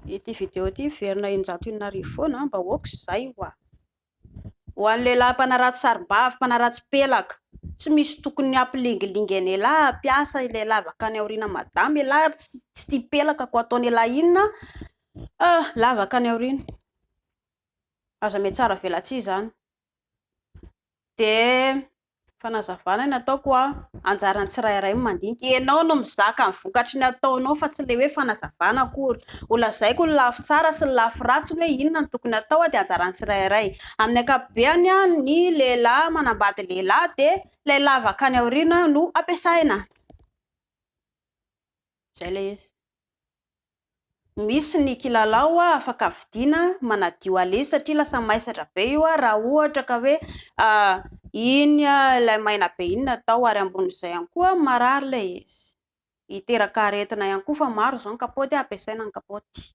Ity vidéo ity miverina 1600 foana mba ok izay hoa. Ho an'ny lehilahy mpanaratsy sarimbavy, mpanaratsy pelaka, tsy misy tokony hampilingilingy an'elah hampiasa ilay lavaka any aoriana madama elah ary tsy tia pelaka ko ataon'elah inona ah lavaka any aoriana. Aza mihatsara velatsihy izany. Dia fanazavana ny ataoko a, anjaran'ny tsirairay ny mandinika. Ianao no mizaka ny vokatry ny ataonao fa tsy ilay hoe fanazavana akory. Ho lazaiko ny lafy tsara sy ny lafy ratsiny hoe inona no tokony atao dia anjaran'ny tsirairay. Amin'ny ankapobeny ny lehilahy manambady lehilahy dia ilay lavaka any aoriana no ampiasaina. Izay ilay izy. Misy ny kilalao afaka vidiana manadio aleza satria lasa maisatra be io raha ohatra ka hoe iny ilay maina be iny no atao ary ambonin'izay ihany koa marary ilay izy. Hiteraka aretina ihany koa fa maro izao ny kapaoty ampiasaina ny kapaoty.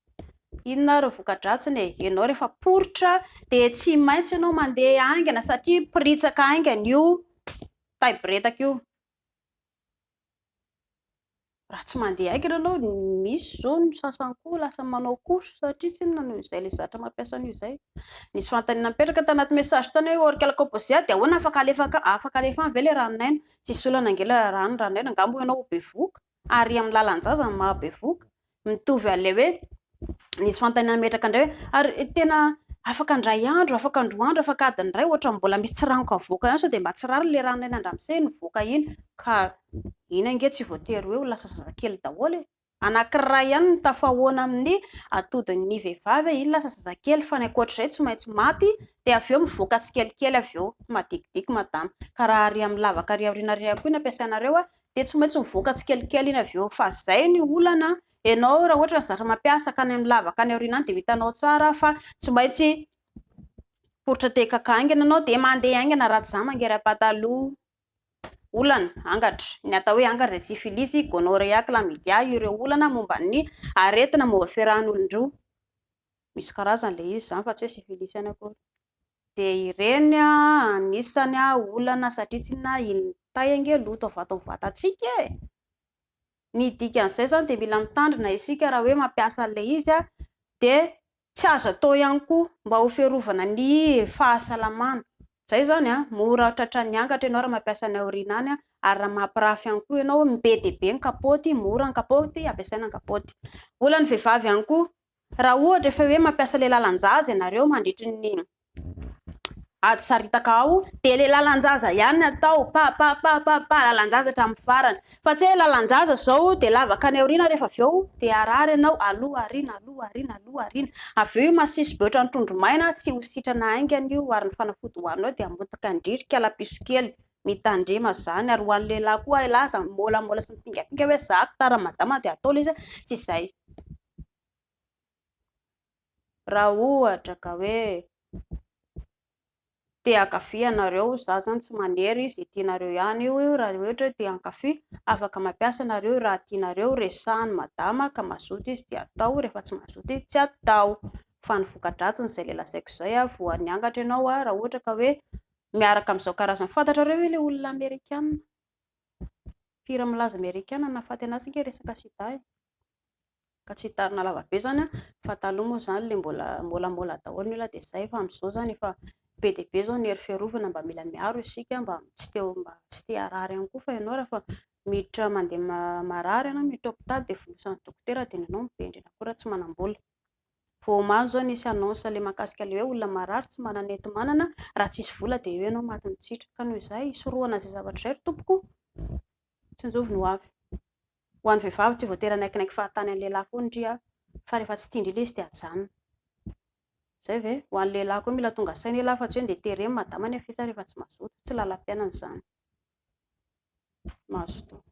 Inona ary ny voka-dratsiny e? Ianao rehefa poritra dia tsy maintsy ianao mandeha haingana satria mipiritsaka haingana io tay boretaka io. Raha tsy mandeha haingana ianao, misy izao ny sasany koa lasa manao course satria tsy inona noho izay ilay zatra mampiasa an'io izay. Nisy fanontaniana nipetraka tanaty message tany hoe Oracle composé dia ahoana afaka alefa afaka alefa any ve ilay ranon'aina? Tsisy olana ange ilay rano ranon'aina, angamba ianao ho bevohoka ary amin'ny lalan-jaza no maha bevohoka. Mitovy an'ilay hoe nisy fanontaniana nametraka indray hoe ary tena afaka indray andro, afaka indroa andro, afaka adiny iray ohatran'ny mbola misy tsiranoka mivoaka ihany sao dia mba tsy rariny ilay ranon'aina an-dramose nivoaka iny ka iny ange tsy voatery hoe ho lasa zazakely daholo e! Anankiray ihany no tafahoana amin'ny atodin'ny vehivavy hoe iny lasa zazakely fa ny ankoatr'izay tsy maintsy maty dia avy eo mivoaka tsikelikely avy eo madikidiky madama ka raha ary amin'ny lavaka ary aoriana ary koa ny ampiasainareo dia tsy maintsy mivoaka tsikelikely iny avy eo fa zay ny olana Ianao raha ohatra zatra mampiasa ka any amin'ny lavaka any aoriana any dia ho hitanao tsara fa tsy maintsy poritra te hikaka haingana ianao dia mandeha haingana raha tsy izany mangery pataloha. Olana, angatra. Ny atao hoe angatra dia syphilis, gonorrhea, chlamydia, ireo olana momba ny aretina momba fiarahan'olon-droa. Misy karazany ilay izy izany fa tsy hoe syphilis ihany akory. Dia ireny anisany olana satria tsinona iny tay ange loto avy ato amin'ny vatantsika e! Ny dikan'izay izany dia mila mitandrina isika raha hoe mampiasa an'ilay izy dia tsy azo atao ihany koa mba ho fiarovana ny fahasalamana. Izay izany an, mora tratran'ny angatra ianao raha mampiasa any aoriana any ary raha mampirafy ihany koa ianao, be dia be ny kapaoty, mora ny kapaoty, ampiasaina ny kapaoty. Olan'ny vehivavy ihany koa, Raha ohatra efa hoe mampiasa ilay lalan-jaza ianareo mandritry ny ady saritaka ao dia ilay lalan-jaza ihany no atao, pa pa pa pa pa, lalan-jaza hatramin'ny farany. Fa tsy hoe lalan-jaza izao dia lavaka any aoriana rehefa avy eo dia harary ianao, aloha aoriana, aloha aoriana, aloha aoriana. Avy eo io masiso be ohatran'ny trondro maina, tsy ho sitrana haingana io ary ny fanafody hohaninao dia hamotika an-driry kalapiso kely. Mitandrema izany ary ho an'ny lehilahy koa hilaza mimaolamôla sy mipingapinga hoe za tara madama dia atao ilay izy, tsy izay. Raha ohatra ka hoe te hankafy ianareo, za zany tsy manery, izay tianareo ihany io, raha ohatra hoe te hankafy, afaka mampiasa ianareo raha tianareo, resahiny madama ka mazoto izy dia atao, rehefa tsy mazoto izy tsy atao. Fa ny voka-dratsiny izay ilay lazaiko izay, voan'ny angatra ianao raha ohatra ka hoe miaraka amin'izao karazana, fantatrareo ve ilay olona amerikana, mpihira milaza amerikana nahafaty an'azy ange resaka sida e? Ka tsy hitarina lava be izany an, fa taloha moa izany ilay mbola môlamôla daholo ny olona dia izay fa amin'izao izany efa be dia be izao ny hery fiarovana mba mila miaro isika mba tsy te mba tsy te harary ihany koa fa ianao rehefa miditra mandeha marary ianao miditra hopitaly dia fonosan'ny dokotera dia ny anao no be indrindra koa raha tsy manam-bola. Vao omaly izao nisy annonce ilay mahakasika ilay hoe olona marary tsy manana enti-manana raha tsisy vola dia eo ianao maty mitsitra. Ka noho izay hisorohana izay zavatra izay ry tompoko, tsinjovy ny ho avy. Ho an'ny vehivavy tsy voatery hanaikinaiky fahatany an'ny lehilahy foana ndry a! Fa rehefa tsy tian-dry ilay izy dia ajanona. Zay ve? Ho an'ny lehilahy koa mila tonga saina elah fa tsy hoe ndeha terena madama nefa iza rehefa tsy mazoto. Tsy lalam-piainana izany. Mazotoa.